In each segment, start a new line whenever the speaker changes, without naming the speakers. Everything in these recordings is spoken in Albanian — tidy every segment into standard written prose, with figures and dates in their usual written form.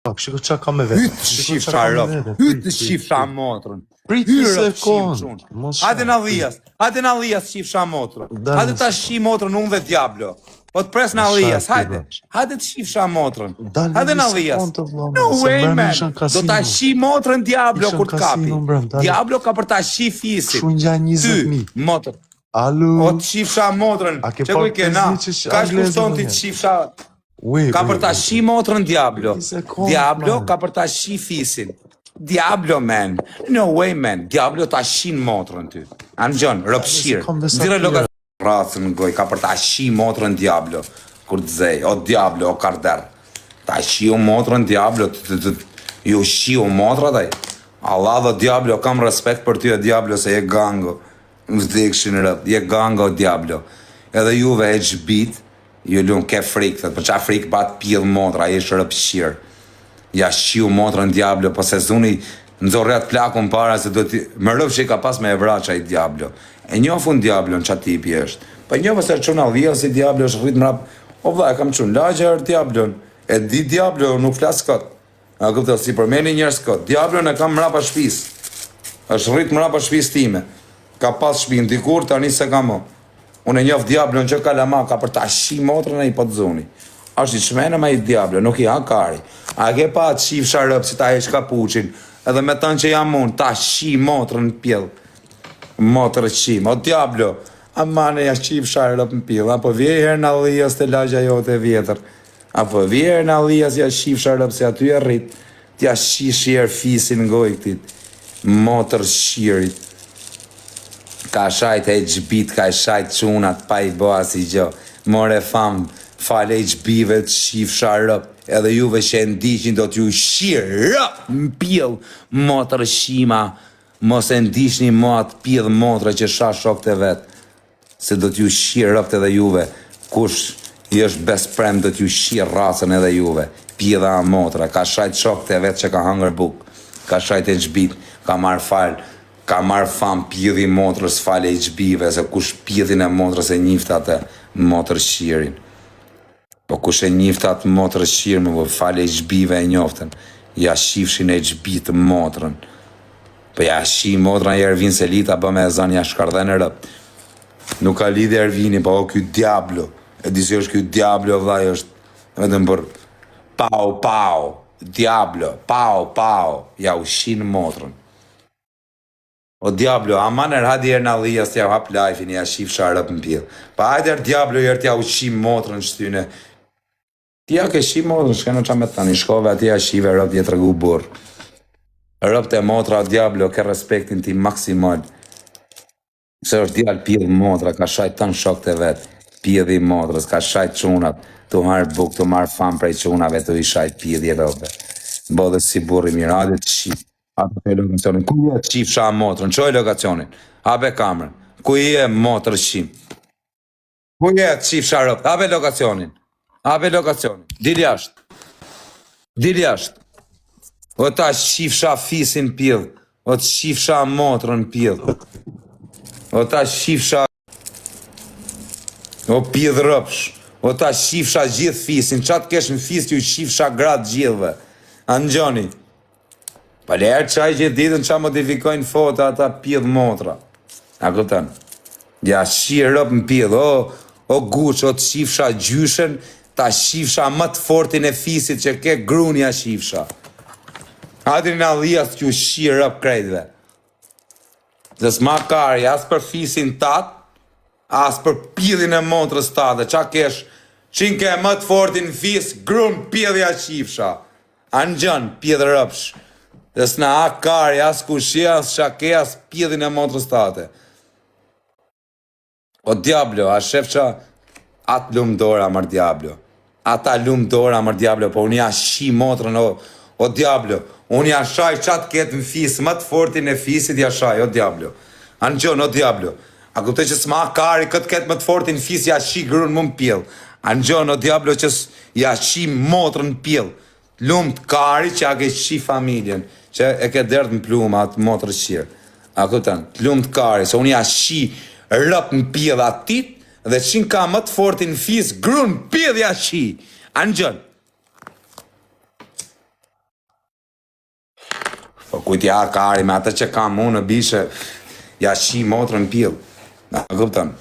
Pak, shiko çka ka me vete.
Hyt të
Shiko çka
shifsha
ka me
rob,
vete.
hyt
Prit,
të
prit,
shifsha
prit.
motrën.
Prit
Hy
një
rob shim
sekond.
çun.
Mos
Hajde
shaj,
na
prit.
dhijas, hajde na dhijas shifsha motrën.
Dal
Hajde
një
ta
sekond.
shi motrën unë dhe Diablo. Po të pres na
Mos shaj,
dhijas,
prit,
hajde.
bro.
Hajde të shifsha motrën.
Dal
Hajde
një
na dhijas.
sekond të vëlla,
No
më, se
way
mbrëmë
man.
isha në
Do ta
kasino.
shi motrën Diablo
Isha
kur
në
të kapi.
kasino mbrëmë, dal.
Diablo ka për ta shi fisin.
Kështu ngja
Ty,
20.000.
motër. O
Alu,
të shifsha motrën,
a ke
që ku i
parë
ke na?
5.000 që
Ka
anglezë
kushton ti
në
të shifsha
Ui,
Ka
ui,
për ta
ui.
shi motrën Diablo.
Një sekond,
Diablo
man.
ka për ta shi fisin. Diablo man. No way man. Diablo ta shin motrën ty. A në gjon,
Dal një
rëpshir.
sekond dhe sa
Nxirre
tjera.
loka racën në goj, ka për ta shi motrën Diablo. Kur të zej, o Diablo, o karder. Ta shiu motrën Diablo, të, të, të, ju shiu motra taj. Allah dhe Diablo, kam respekt për ty e Diablo se je gango. Vdekshin rëp, je gango Diablo. Edhe juve e zhbit, ju lum, ke frikë, thot, për qa frikë bat pidh motra, ai është rëpshir. Ja shiu motrën Diablo, po se zuni nxorri atë plakun para se do ti më rëp që i ka pas me e vra qaj Diablo. E njoh unë Diablon qa tipi është. Po e njoh se çun allia si Diablo është rrit mrap. O vlla, e kam çun lagje është Diablon. E di Diablo, nuk flas kot. A kupton, si përmeni njerëz kot. Diablon e kam mrapa shtëpisë. Është rrit mrapa shtëpisë time. Ka pas shtëpinë dikur, tani se ka më. Unë e njoh Diablon që kalama ka për ta shi motrën ai po të zuni. Është i çmenëm ai Diablo, nuk i ha kari. A ke pa atë shifsha rëp si ta heq kapuçin, edhe me tënë që jam unë, ta shi motrën në pjell. Motër qim, o Diablo, amane ja shifsha rëp në pjell, apo vje herë në allias të lagja jote e vjetër. Apo vje herë në allias ja shifsha rëp se aty e rrit, t'ja shish herë fisin në gojë këtit. Motër shirit. Ka shajt HB-t, ka shajt çunat, pa i bo asi gjë. More fam, fal HB-ve të shifsha rëp. Edhe juve që e ndiqin do t'ju shirë rëp në pjell motër shima. Mos e ndiqni mo atë pjell motra që sha shokët e vet. Se do t'ju shirë rëpt edhe juve. Kush i është best friend do t'ju shirë racën edhe juve. Pjedha a motra, ka shajt shokët e vet që ka hangër buk. Ka shajt HB-t, ka marrë fal, ka marrë fam pjedhi motrës fal HB-ve, se kush pjedhin e motrës e njiftë atë motër shirin. Po kush e njiftë atë motër shirë, më po fal HB-ve e njoftën. Ja shifshin HB të motrën. Po ja shi motrën e Ervin Selita bë me e zënë ja shkardhen e rëp. Nuk ka lidhje Ervini, po o ky Diablo. E di si është ky Diablo vllai është vetëm për pau pau, Diablo, pau pau, ja u shin motrën. O Diablo, aman er hajde herë në allias t'ja hap live-in, ja shifsha rëp në pjell. Pa hajde er Diablo herë t'ja u shi motrën shtyne. Ti ja ke shi motrën, shkeno qa me tani, shkove atje ja shive rëp, je tregu burr. Rëp te motra, Diablo, ke respektin ti maksimal. Se është djalë pjedh motra, ka shajt tën shokët e vet. Pjedhi motrës, ka shajt çunat, tu marr buk, tu marr fam prej çunave, tu i shajt pjedhje robe. Bodhe si burri mirë, hajde të shif. Atë të lokacionin. Ku je të shifsha motrën? Çoj lokacionin. Hape kamerën. Ku je motër shim? Ku je të shifsha rob? Hape lokacionin. Hape lokacionin. Dil jashtë. Dil jashtë. O ta shifsha fisin pjell. O të shifsha motrën pjell. O ta shifsha O pidh rëpsh. O ta shifsha gjithë fisin. Qa të kesh në fis ju shifsha gratë gjithëve. A ngjoni? Pa lerë qaj gjithë ditën qa modifikojnë foto ata pidh motra. A kupton? Ja shi rëp në pidh, o, o guç, o të shifsha gjyshen, ta shifsha më të fortin e fisit që ke grun ja shifsha. Hajde në allias t'ju shi rëp krejtve. Dhe s'ma kari, as për fisin tat, as për pidhin e motrës tate, qa kesh, qin ke më të fortin fis, grun pidh ja shifsha. A në gjën, pidh rëpsh. Dhe s'na ha kari, as kushi, as qa ke, as pidhin e motrës tate. O Diablo, a shef qa atë lum dora mër Diablo. Ata lum dora mër Diablo, po unë ja shi motrën o, o Diablo. Unë ja shaj qa të ketë në fis, më të fortin e fisit ja shaj, o Diablo. A në gjon, o Diablo. A kuptoj që s'ma ha kari këtë ketë më të fortin në fis, ja shi grun më në pjell. A në gjon, o Diablo që ja shi motrën në pjell. Lumt kari që ja ke shi familjen, që e ke derdh në pluma atë motrë qirë. A kupton? Lumt kari, se unë ja shi rëp në pjell atit, dhe qin ka më të fortin në fis, grun pjell ja shi. A në gjën? Po kujt ja kari me atë që kam unë bishe, ja shi motrën pjell. Na kupton?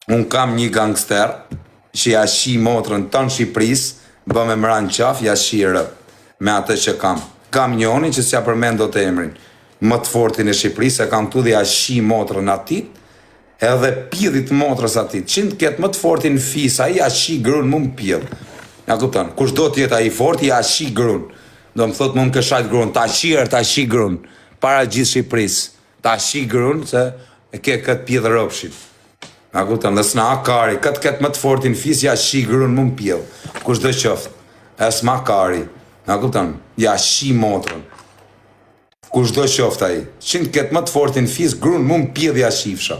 Unë kam një gangster që ja shi motrën tanë Shqipërisë, bë me mra në qafë, ja shi rëp, me atë që kam. Kam njonin që s'ja përmend dot emrin, më të fortin e Shqipërisë, e kam këtu dhe ja shi motrën atit, edhe pidhit motrës atit. Çin të ketë më të fortin fis, ai ja shi grun mu më pjell. Ja kupton, kush do të jetë ai i forti, ja shi grun. Do më thotë mu më ke shajt grun, ta shi er, ta shi grun, para gjithë Shqipërisë. Ta shi grun se e ke këtë pidh ropshin. A kupton, dhe s'na ha kari, këtë këtë më të fortin fis, ja shi grun mu m'pjell. Kush do qoftë, e s'ma kari. A kupton, ja shi motrën. Kush do qoftë ai. Qin këtë më të fortin fis, grun mu m'pjell ja shifsha.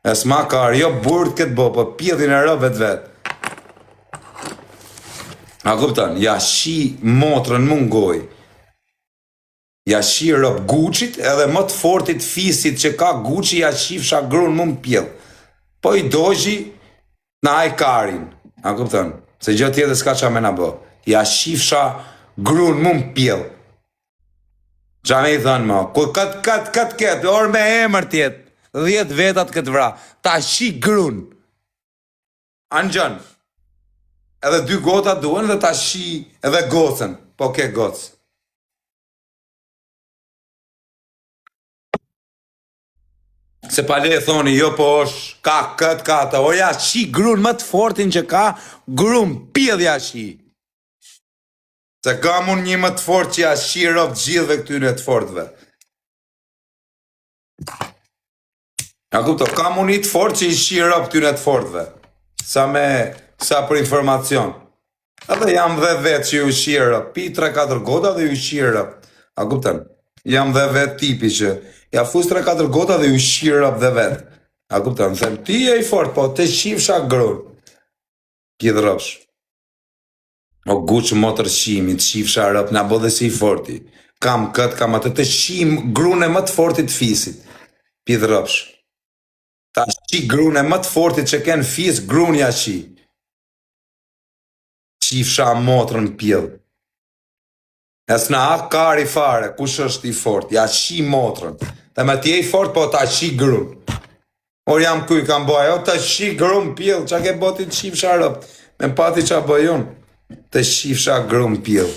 E s'ma kari, jo burr të këtë bo, po pjedhin e rë vetë vetë. A kupton, ja shi motrën mu n'gojë. Ja shi rob Gucit edhe më të fortit fisit që ka Guci ja shifsha grun mu m'pjell. Po i dogji na haj karin. A kupton? Se gjë tjetër s'ka ça me na bë. Ja shifsha grun mu m'pjell. Ça me i thënë më? Ku kët kët kët kët, or me emër tjetë. 10 vetat këtë vra. Ta shi grun. Anxhon. Edhe dy gota duhen dhe ta shi edhe gocën. Po ke gocë. Se pa le thoni, jo po është, ka kët, ka atë, o ja shi grun më të fortin që ka, grun pjell ja shi. Se kam unë një më të fort që ja shi rob të gjithëve këtyre të fortëve. A kupto, kam unë një të fort që i shi rob këtyre të fortëve. Sa me, sa për informacion. Edhe jam dhe vetë që ju shi rob. Pi 3-4 gota dhe ju shi rob. A kupton? Jam dhe vetë tipi që ja fus 3-4 gota dhe ju shi rob dhe vetë. A kupton? Them, ti je i fort, po të shifsha grun. Kidh robsh. O guç motër shimi, të shifsha rëp, na bo dhe si i forti. Kam kët, kam atë, të shim grun e më të fortit të fisit. Pidh rëpsh. Ta shi grun e më të fortit që ken fis, grun ja shi. Shifsha motrën pjell. E s'na ha kari fare, kush është i fort, ja shi motrën. Dhe me ti je i fort, po ta shi grun. Or jam kuj kam bo, ajo ta shi grun pjell, qa ke bo ti të shifsha rëp. Me pati qa bëj unë, të shifsha grun pjell.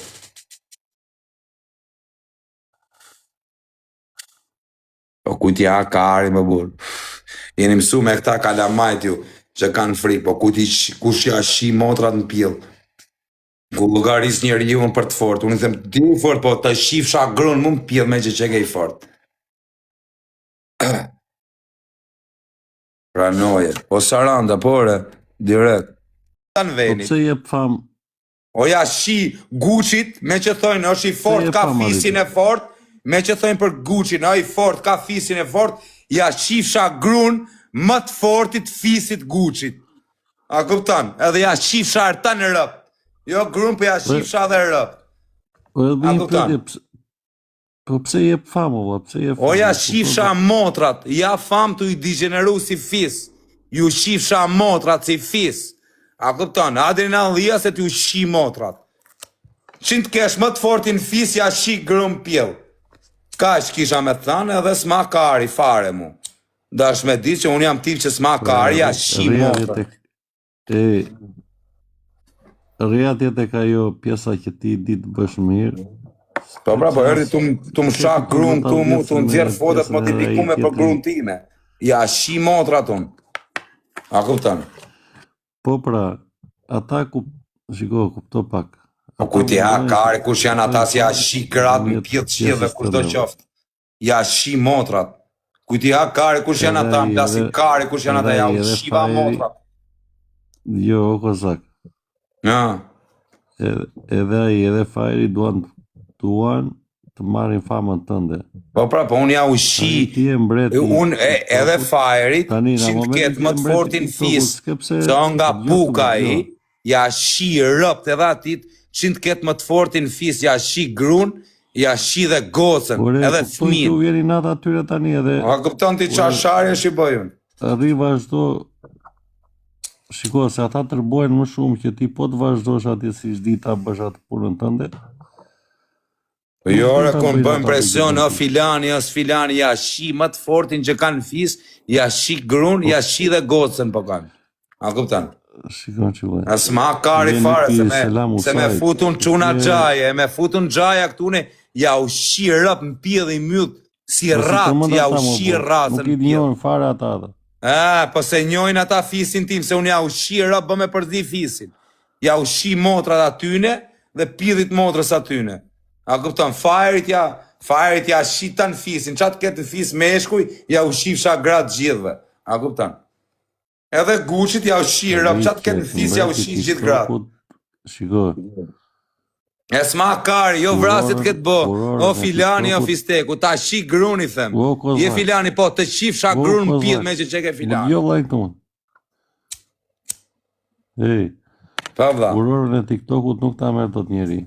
Po kujt ja kari më burr. Jeni mësu me këta kalamajt ju që kanë frikë, po kujt i kush ja shi motrat në pjell. Ku llogaris njeriu për të fort, unë i them ti i fort, po të shifsha grun mu m'pjell me që qeke i fort. Pranoje. Po Saranda, po ore, direkt. Tan
Po
venit.
pse jep fam?
O ja shi Gucit, me që thojnë është i fort,
jep
ka
fam,
fisin e fort, me që thojnë për Gucin, ai fort, ka fisin e fort, ja shifsha grun më të fortit fisit Gucit. A kupton? Edhe ja shifsha artan rëp. Jo grun, po ja shifsha dhe rëp.
Po edhe
A
një
kupton?
pyetje, pse- po pse jep famë valla, pse jep
O
famë?
ja
Po,
shifsha motrat, ja fam të i digjeneru si fis. Ju shifsha motrat si fis. A kupton? Adrenallia se t'ju shi motrat. Qin të kesh më të fortin fis, ja shi grun pjell. Kaq kisha me thënë edhe s'ma kari fare mu. Dash me di që unë jam tip që s'ma
Po,
kari, ja shi
rria
motrat.
tek e rria atje tek ajo pjesa që ti di të bësh mirë.
Po pra, po erdhi tu tu më sha grun këtu mu, tu nxjerr fotot
pjesën e
modifikume për
tjetrin.
grun time. Ja shi motrat unë. A kupton?
Po pra, ata ku shiko, kupto pak.
Po
Ata
ku ti ha
mendojnë
kare,
se
kush janë ata si ja shi gratë në
nëpërmjet
pjellë qiellve,
pjesës
kush do
tënde.
qoftë. Ja shi motrat. Ku ti ha kare, kush janë
Edhe
ata,
ai,
më plasin
edhe-
kare, kush janë ata,
edhe
ja
ai,
u
edhe
shiva
Fajri.
motrat.
Jo, o kozak.
Ja.
Edhe, edhe ai, edhe Fajri duan duan të marrin famën tënde.
Po pra, po unë ja u
Tani
shi,
ti je mbreti.
unë e,
i
edhe
TikTokut.
Fajrit,
Tani në
që të
momentin
ketë
që
më
je
të
mbreti i
fortin
TikTokut,
fis,
s'ke pse
se on nga
dëgjo të
puka
dëgjo.
i, ja shi rëpt edhe atit, që të ketë më të fortin fis, ja shi grun, ja shi dhe gocën,
Ore,
edhe
kuptoj që u
fëmin.
vjen inat atyre tani edhe
A kupton ti çfarë
Ore.
sharje shi bëj unë?
rri vazhdo Shiko, se ata tërbojnë më shumë që ti po të vazhdosh atje si di ta bësh atë punën tënde.
Po jo,
Nuk
ore,
do ta
kur
bëjnë
bëjnë
ata
presion,
të
o filani, o filani, ja shi më të fortin që kanë fis, ja shi grun,
Po
ja shi dhe gocën po kanë. A kupton?
Shikon që vllai.
As ma kari
Vjen
fare
i
se me
selam
se me
Usait.
futun çuna
Je-
xhaje, me futun xhaja këtu ne ja u shi rëp në pjell i mbyll si
Po si
rat,
përmend
ja u
ata, mo,
shi
po.
racën
Nuk i
në pjell.
njohin fare ata ata.
Ah, po se njohin ata fisin tim, se unë ja u shi rëp bë me përzi fisin. Ja u shi motrat atyne dhe pidhit motrës atyne. A kupton, fajerit ja, fajerit ja shi tan fisin, ça të ketë në fis meshkuj, ja u shifsha gratë gjithëve. A kupton? Edhe Gucci-t ja u shi rëp, ça të ketë në fis, ja u shi gjithë gratë.
Shiko,
E s'ma kari, jo vrasje të ketë bo,
Furorën
o
e
filani, o
TikTokut.
fisteku, ta shi gruni them.
O, kozak.
Je filani, po, të qifsha
O,
grun në
kozak.
pidh me që që ke
Më
filani.
dëgjoj vllai këtu. Ej,
Po vlla.
furorën e TikTokut nuk ta merr dot njeri.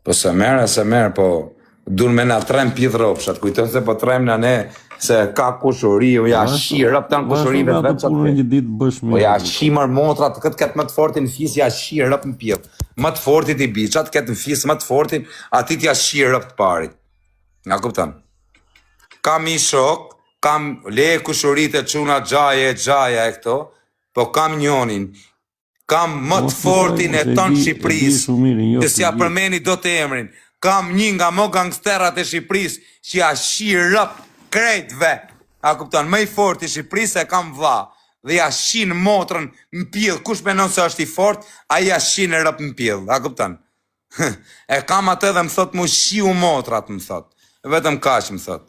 Po se merr, se merr, po dun me na trem pidh ropshat, kujton se po trem na ne se ka kushuri, o ja shi rëp tan kushuri
Vazhdo me
vetë
atë
vetë çat.
punën një ditë bësh
Po
mirë.
ja shi mër motrat, këtë këtë më të fortin fis, ja shi rëp në pidh. Më të fortit i bi, çat këtë në fis më të fortin, atit ja shi rëp të parit. Nga kupton? Kam i shok, kam le kushurit e çuna xhaje, xhaja e këto, po kam njonin. Kam më të
Mos më
fortin
thuaj,
e
se e
ton
di- e di
Shqipërisë.
shumë mirë, i njoh
Që s'ja
të gjithë.
përmeni dot emrin. Kam një nga më gangsterat e Shqipërisë që ja shi rëp krejtve. A kupton, më i forti i Shqipërisë e kam vlla. Dhe ja shin motrën në pjell. Kush menon se është i fort, ai ja shin rëp në pjell. A kupton? E kam atë dhe më thot mu shiu motrat, më thot. Vetëm kaq më thot.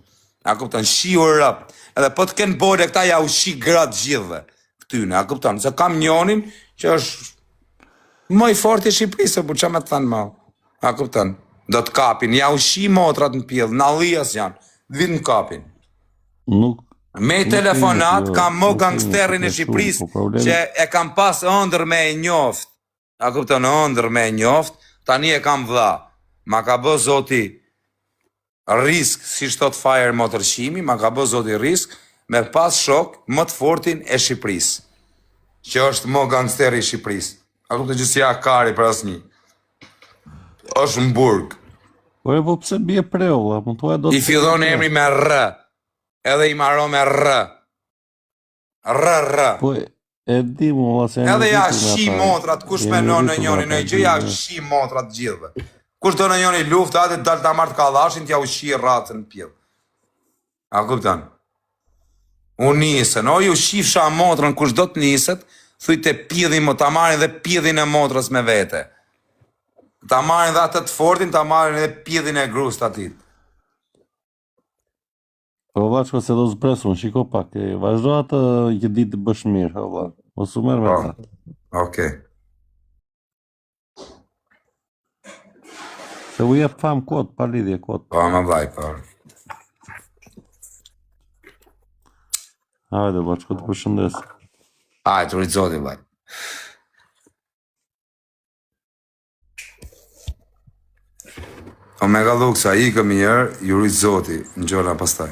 A kupton, shiu rëp. Edhe po të kenë bole këta ja u shi gratë gjithëve. Këtyne, a kupton? Se kam njonin që është më i forti i Shqipërisë, po ç'a më të thënë më. A kupton? Do të kapin, ja u shi motrat në pjell, nallias janë. Vinë të kapin.
Nuk
Me
Nuk
telefonat
e njoh,
kam më
nuk e njoh,
gangsterin e
shumë,
Shqipërisë
po problemi-
që e kam pas ëndër me e njoft. A kupton, ëndër me e njoft, tani e kam vlla. Ma ka bë zoti risk, si thot Fire Motorshimi, ma ka bë zoti risk me pas shok më të fortin e Shqipërisë, që është më gangsteri i Shqipërisë. A kupton që si ja kari për asnjë. Është në burg.
Po e po pse bie preu vlla, më thuaj do
I fillon emri me R. Edhe i maro me R. R R.
Po e- e di mu vlla se jam
Edhe ja
rritur me
shi
ata.
motrat, kush
Jemi
menon në
rritur me
njërin
ata,
në gjë, ja
di,
shi motrat gjithëve. Kush do në njëri luftë, atë dal ta marr të kallashin, t'ja u shi racën në pjell. A kupton? U nisën, o ju shifsha motrën kush do të niset, thuj te pidhin më ta marrin dhe pidhin e motrës me vete. Ta marrin dhe atë të fortin, ta marrin edhe pidhin e grus të atit.
Po vlla çka se do zbres unë, shiko pak, e, vazhdo atë që ditë të bësh mirë, o vlla. Mos u merr me
Po.
ta.
Okej.
Se u jep fam kot, pa lidhje kot.
Po, më vllai, po.
Hajde, bashko të përshëndes.
Hajde, të rrit zoti, vllai. Omega Luxa, ikëm një herë, ju rrit zoti, në gjona pastaj.